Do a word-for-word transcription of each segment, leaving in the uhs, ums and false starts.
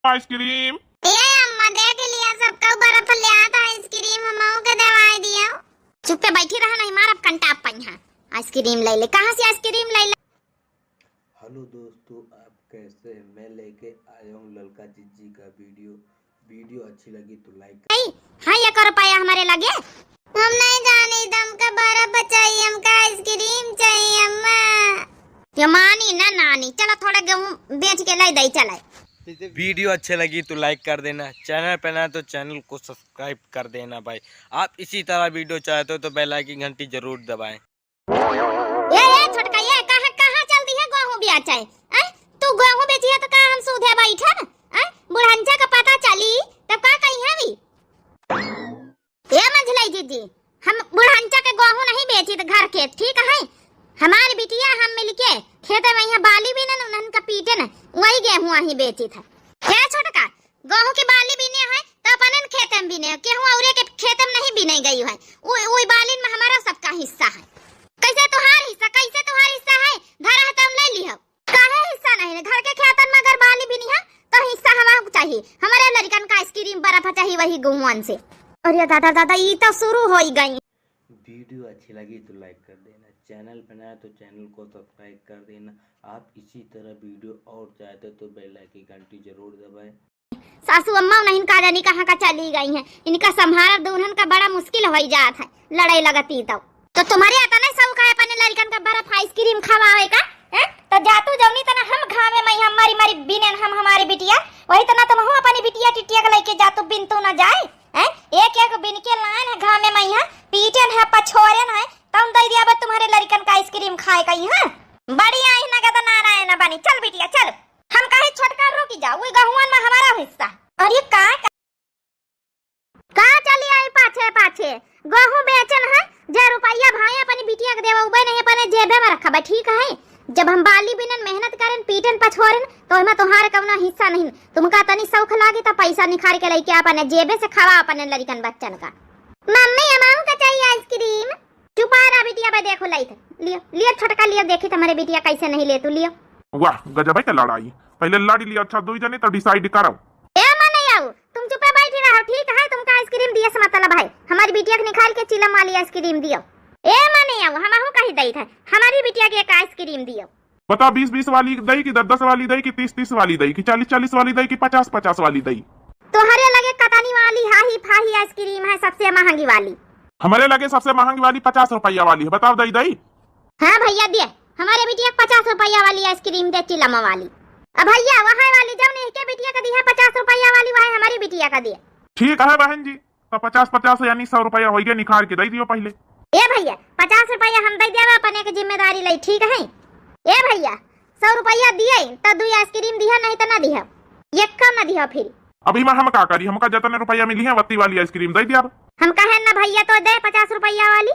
आइसक्रीम। ए अम्मा, देख लिया, सबका बर्फ ले आता आइसक्रीम, हमहू के देवाई दियो। चुप्पे बैठी रहा, नहीं मारब कंटाप पइहा। आइसक्रीम ले ले, कहाँ से आइसक्रीम ले ले? हेलो दोस्तों, आप कैसे हैं? मैं लेके आया हूँ ललका जिज्जी का वीडियो। वीडियो अच्छी लगी तो लाइक कर। आई, हाँ, एक रुपया हमरे लगे। हम नहीं जानी, तो हमका बर्फ चाहिए, हमका आइसक्रीम चाहिए अम्मा। ये मानी ना नानी, चला थोड़ा गेहूं बेच के लाई दई चला। वीडियो अच्छे लगी तो लाइक कर देना, चैनल पे ना तो चैनल को सब्सक्राइब कर देना भाई। आप इसी तरह वीडियो चाहते हो तो बेल आइकन घंटी जरूर दबाएं। ए, ए, छोटका, ए, कहाँ, कहाँ चल दिहे गेहूं बेचे? आय, तू गेहूं बेचिहे तो का हम सूधे बैठब? आय, बुढ़ंचा का पता चली, तब का कहिहे भी? ए मंझलाई जीजी, हम बुढ़ंचा के गेहूं नहीं बेचित घर के, ठीक है? हमार बिटिया हम मिलके खेते में यहाँ बाली बीनन, उन्हन का पीटन, वही गेहूं वहीं बेचित है। ए छोटका, गेहूं के बाली बीने है, तो अपनन खेते में बीने, केहू औरे के खेते में नहीं बीने गई है। उ, उई बालिन में हमारा सबका हिस्सा है। कैसे तुहार हिस्सा, कैसे तुहार हिस्सा है? धरा है तो हम ले लिहब। काहे हिस्सा नहीं है? घर के खेतन में अगर बाली बीनी है, तो हिस्सा हमारा चाहिए। हमारे लड़कन का आइसक्रीम बर्फ चाहिए वही गेहूं से। अरे दादा, दादा, ई तो शुरू हो ही गई। वीडियो अच्छी लगी तो लाइक कर देना, चैनल पे नया तो चैनल को सब्सक्राइब कर देना। आप इसी तरह वीडियो और चाहते तो बेल आइकन घंटी जरूर दबाएं। सासू अम्मा नहीं का जानी कहाँ का चली गई हैं, इनका संभारब दुल्हन का बड़ा मुश्किल हो जात है, लड़ाई लगती तो। तो तुम्हारे इतना शौक है अपने लड़कन का बर्फ आइसक्रीम खवावे का, हैं? तो जातू जौनी तना हम घामे में हम मारी मारी बिनेन हम हमारी बिटिया, वही तना तुम अपनी बिटिया टिटिया के लेके जातू बिनतू ना जाए, हैं? एक एक बिन के लान है घामे में यहाँ पीटेन है पछोरेन है, तब दे दिया बा तुम्हारे लड़कन का आइसक्रीम खाए का यहाँ। बड़ी आई नगद नारायण बनी, चल बिटिया चल। हम कहे छोटका रुक जा, वही गहुवन में हमारा हिस्सा। अरे का, का, का चली आई पाछे पाछे? गेहूं बेचन है, जे रुपया भाई अपनी बिटिया के देवा, उबे नहीं अपने जेबे में रखबे, ठीक है? जब हम बाली बिनन, मेहनत करन, पीटन, पछोरन, तो ओमे तोहार कवनो हिस्सा नहीं। तुमका तनी शौक लागे तो पैसा निकाल के लेके अपने जेबे से खवा अपने लड़कन बच्चन का। मम्मी, हमाऊ का चाहिए आइसक्रीम। चुपा रहा बिटिया, बे देखो लाइत। लियो, लियो छोटका, लियो, देखी तुम्हारे बिटिया कैसे नहीं ले तू, लियो। वाह, गजब है के लड़ाई। पहले लड़ लिया, अच्छा, दुई जने तो डिसाइड करो। ए मने आऊ, तुम चुपे बैठी रहो, ठीक है? तुमका आइसक्रीम दिए से मतलब है, हमारी बिटिया के निकाल के चिलम वाली आइसक्रीम दियो। ए मने आऊ, हमहू कही दई था, हमारी बिटिया के एक आइसक्रीम दियो। बता, बीस बीस वाली दई कि दस दस वाली दई कि तीस तीस वाली दई कि चालीस चालीस वाली दई कि पचास पचास वाली दई? तोहरे लगे कतनी वाली हाही फाही आइसक्रीम है सबसे महंगी वाली? हमारे लगे सबसे महंगी वाली पचास रुपया वाली है, बताओ दई दई? हाँ भैया दिए, हमारे बिटिया के पचास रुपया वाली आइसक्रीम दे चिलम वाली। अब भैया वहाँ वाली जब नहीं के बिटिया का दी है पचास रुपया वाली, वहाँ हमारी बिटिया का दिए। ठीक है बहन जी, तो पचास पचास यानी सौ रुपया हो गया, निकाल के दे दियो पहले। ए भैया, पचास रुपया हम दे देबे, अपने के जिम्मेदारी लई, ठीक है? ए भैया, सौ रुपया दिए तो दुई आइसक्रीम दिहा, नहीं तो ना दिहा, एक ना दिहा फिर। अभी मैं हम का करी, हमका जतने रुपया मिली है वत्ती वाली आइसक्रीम दे दिया। हम कहे ना भैया, तो दे पचास रुपया वाली।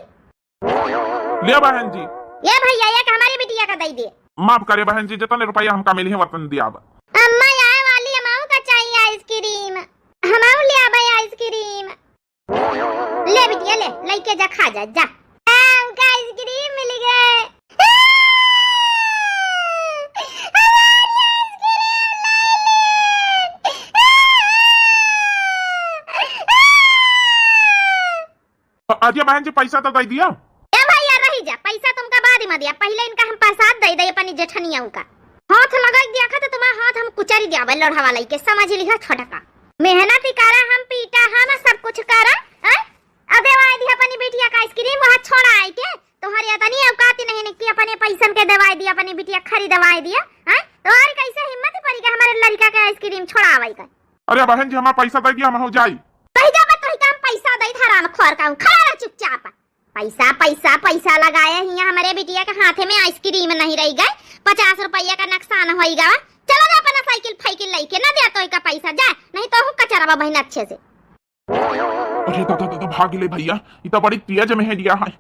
ले बहन जी। ए भैया, एक हमारी बिटिया का दे दे। माफ करे बहन जी, जतने रुपया हमका मिली है वतन दिया अब। अम्मा आए वाली, हमाऊ का चाहिए आइसक्रीम, हमाऊ ले आबे आइसक्रीम। ले बिटिया ले, लइके जा, खा जा, जा। आ, हमका आइसक्रीम मिल गए। हमारी आइसक्रीम ले ली। अरे बहन जी, पैसा तो दे दिया। ए भैया, रही जा, पैसा तुमका बाद में दिया, पहले इनका हम प्रसाद दे दे अपनी जेठनिया का। हाथ लगाई दिया खा तो तुम्हारा हाथ हम कुचरी दिया भाई, लोढ़ा वाला के समझ लिहा छोटका। मेहनत ही करा, हम पीटा, हम सब कुछ करा, हैं? आ देवाई दी अपनी बिटिया का आइसक्रीम, वहाँ छोड़ा आई के। तुम्हारी इतनी औकात ही नहीं कि अपने पैसन के देवाई दी, अपनी बिटिया खरीदवाई दिया, हैं? तुम्हारी कैसे हिम्मत पड़ी कि हमारे लड़का के आइसक्रीम छोड़ावे का? अरे बहन जी, हमारा पैसा दे दिया, हम हो जाई। कही जा मत, कही का हम पैसा दे, हराम खोर का, खड़ा रह चुपचाप। पैसा, पैसा, पैसा लगाए हिया, हमारे बिटिया के हाथे में आइसक्रीम नहीं रही गए, पचास रुपया का नुकसान होई गवा। चलो ना अपना साइकिल फाइकिल लेके ना दिया तो का पैसा जा, नहीं तो हूँ कचरवा बहन अच्छे से। अरे दादा, दादा, भाग ले भैया, ई तो बड़ी तेज में है दिया है।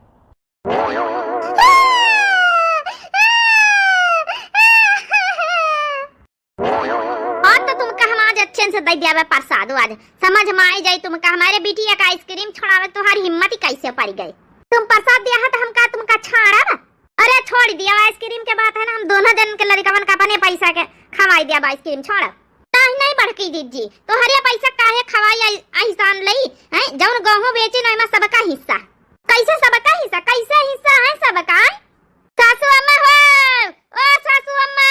और तो तुमका हम आज अच्छे से दे दिया बा प्रसाद, आज समझ में आई जाई तुमका, हमारे बिटिया का आइसक्रीम छोड़ावे तुम्हारी हिम्मत ही कैसे पड़ गई। तुम प्रसाद दिया है तो हमका तुमका छाड़ब? अरे छोड़ दिया, आइसक्रीम के बात है ना, हम दोनों जन के लड़कवन का अपने पैसा के खवाई दिया बा आइसक्रीम, छोड़ब। तो नहीं बड़की जिज्जी, तोहरे पैसा काहे खवाई आई-, आइसान लई, हैं? जौन गेहूं बेची ना, एमा सबका हिस्सा। कैसे सबका हिस्सा? कैसे हिस्सा है सबका, हैं? सासू अम्मा हो, ओ सासू अम्मा,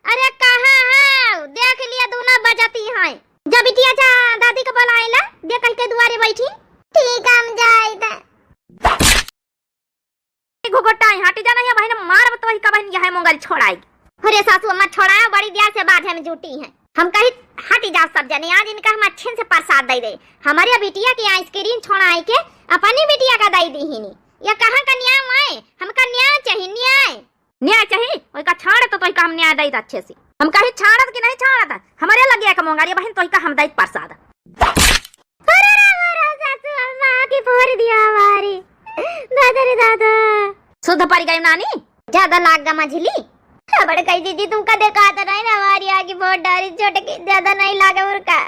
अरे कहाँ हो? देख लिया, दूना बजती हैं। जा बिटिया जा, दादी के बुलाए ला, दे कह के दुआरे बैठी। ठीक, हम जाइत। घुघुटाई, हटी जा, नहीं बहिन, मारब तोही का बहिन, यह मोंगल छोड़ाई। अरे सासू अम्मा, छोड़ाओ, बड़ी देर से बाझे में जुटी हैं। हम कही हटी जाओ सब जने, आज इनका हम अच्छे से प्रसाद दे दे। हमारे बिटिया के आइसक्रीम छोड़ाई के अपनी बिटिया का दे दी ही नहीं। ये कहाँ का न्याय आए? हमका न्याय चाहिए, न्याय। न्याय चाहिए? ओई का छाड़ तो तोई का हम न्याय दे दे अच्छे से। हम कही छाड़त कि नहीं छाड़त? हमारे लगे एक मोंगारी बहिन, तोई का हम दे प्रसाद। अरे रे, अरे सासू अम्मा, आँखी फोड़ दिया हमारी। दादा रे दादा। सुध पड़ गई नानी, ज्यादा लाग गा मझली। बड़कई जिज्जी, तुमका देखात नहीं ना, हमारी आँखी फोड़ डारी छोटकी, ज्यादा नहीं लागे उरका।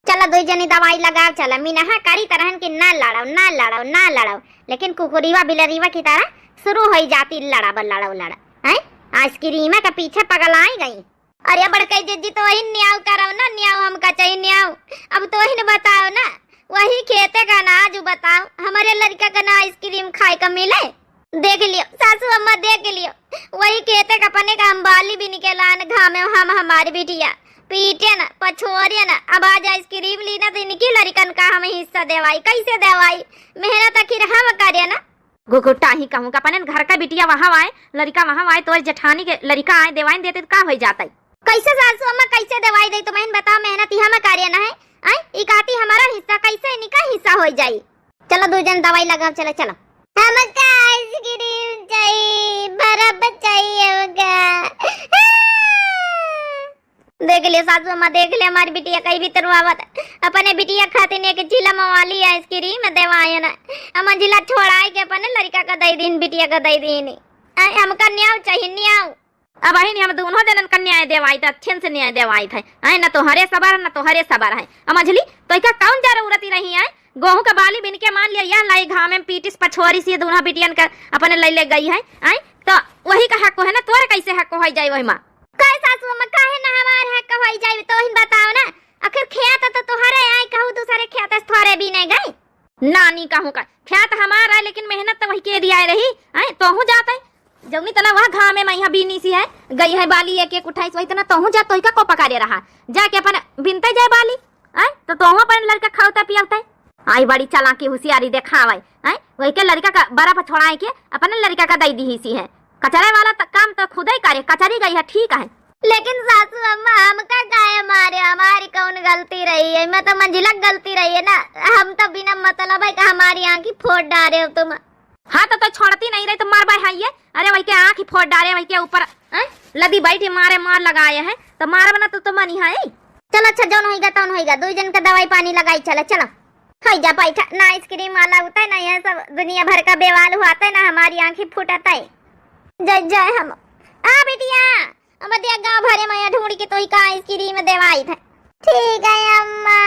चला दुई जनी दवाई लगाओ, चला मिनहा करी तरहन की ना लड़ाओ, ना लड़ाओ, ना लड़ाओ, लेकिन कुकुरीवा बिलरीवा की तरह शुरू होई जाती लड़ा ब लड़ाओ लड़ा। हैं? आइसक्रीम के पीछे पगलाई गई। अरे बड़कई जिज्जी, तोहिन न्याव करव ना, न्याव हमका चाहिए न्याव। अब तोहिन बताओ ना, वही खेते का अनाज बताओ, हमारे लड़का का ना आइसक्रीम खाए का मिले। देख लियो सासू अम्मा, देख लियो, वही खेते का अपने का हम बाली बिन के लान घामे, हम हमारी बिटिया पीटे ना, पछोरे ना। अब आज आइसक्रीम ली ना तो इनकी लड़कन का हम हिस्सा देवाई, कैसे देवाई? मेहनत आखिर हम करे ना। घुघुटाही कहूँ का, अपने घर का बिटिया वहाँ आए, लड़का वहाँ आए, तोर जेठानी के लड़का आए, देवाइन देते तो का होई जाता है? कैसे सासू अम्मा, कैसे देवाई दे? तुम्हें बताओ, मेहनत ही हम करे ना है। आए, ई कहती हमारा हिस्सा, कैसे इनका हिस्सा होई जाई? चलो दू जन दवाई लगाओ, चलो, चलो। हमका आइसक्रीम चाहिए, बर्फ चाहिए हमका। देख लियो सासू अम्मा, देख लियो हमारी बिटिया कई भी तरुआवत। अपने बिटिया खातिर एक झिला मवाली आइसक्रीम देवायन। हम झिला छोड़ाए के अपने लड़का का दे दीन, बिटिया का दे दीन। आए, हमका न्याव चाहिए, न्याव। अब अहिन हम दोनों जनन का न्याय देवाइत, अच्छे से न्याय देवाइत है। आए, न तोहरे सबर, न तोहरे सबर है। अब मझली, तो इका कौन जरूरत ही रही है? गोहूं का बाली बिन के मान लिया, यह लाई घामे में पीटिस पछोरी से दोनों बिटियन का अपने ले ले गई है। आए, तो वही का हक है ना, तोरे कैसे हक हो जाए वही माँ? काहे सासू अम्मा, काहे ना हमार हक होई जाई? तोहिन बताओ ना, आखिर खेत तो तोहरे आए, कहू दूसरे खेत से थोड़े बीने गए। नानी कहूँ का, खेत हमार है, लेकिन मेहनत तो वही के दिया रही, आए, तोहू जात है। जौनी तना वह घामे में यहाँ बीनी सी है, गई है बाली एक एक उठाई, वही तना तोहू जा, तोही का को पकारे रहा, जाके अपन बिनते जाए बाली, आए, तो तोहू अपन लड़का खावता पियावता है। आई बड़ी चालाकी होशियारी देखावे, आए, वही के लड़का का बर्फ छोड़ाए के अपने लड़का का दे दी सी है। कचरे वाला त-, काम तो खुदे करे, कचरी गई है, ठीक है। लेकिन सासू अम्मा, हमका काहे मारे? हमारी कौन गलती रही है? मैं तो मंजिला की गलती रही है ना, हम तो बिना मतलब है कि हमारी आँखी फोड़ डारे हो तुम। हाँ, तो, तो छोड़ती नहीं रही, तो मार बाय, हाँ ये, अरे वही के आँखी फोड़ डारे, वही के ऊपर, हैं? लदी बैठी मारे, मार लगाए है, तो मारब ना तो, तो मनी है। चल अच्छा, जौन होइगा तौन होइगा, दुई जन का दवाई पानी लगाई, चला, चला। होई जा बैठा, ना आइसक्रीम वाला होता है, ना यह सब दुनिया भर का बेवाल हुआ था, ना हमारी आँखी फूटता है। जय जय हम। आ बिटिया, अब देख गाँव भरे में ढूंढ के तोही का आइसक्रीम देवाई था। ठीक है अम्मा,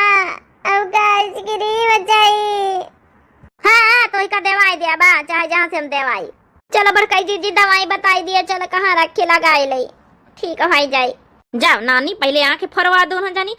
अब का आइसक्रीम चाहिए। हाँ, हाँ, तोही का देवाई दिया बा, चाहे जहाँ से हम देवाई। चलो बड़कई जिज्जी, दवाई बताई दिए, चलो कहाँ रखे लगाए ले। ठीक है, होई जाई। जाओ नानी, पहले आँखें फोड़वा दो ना जानी,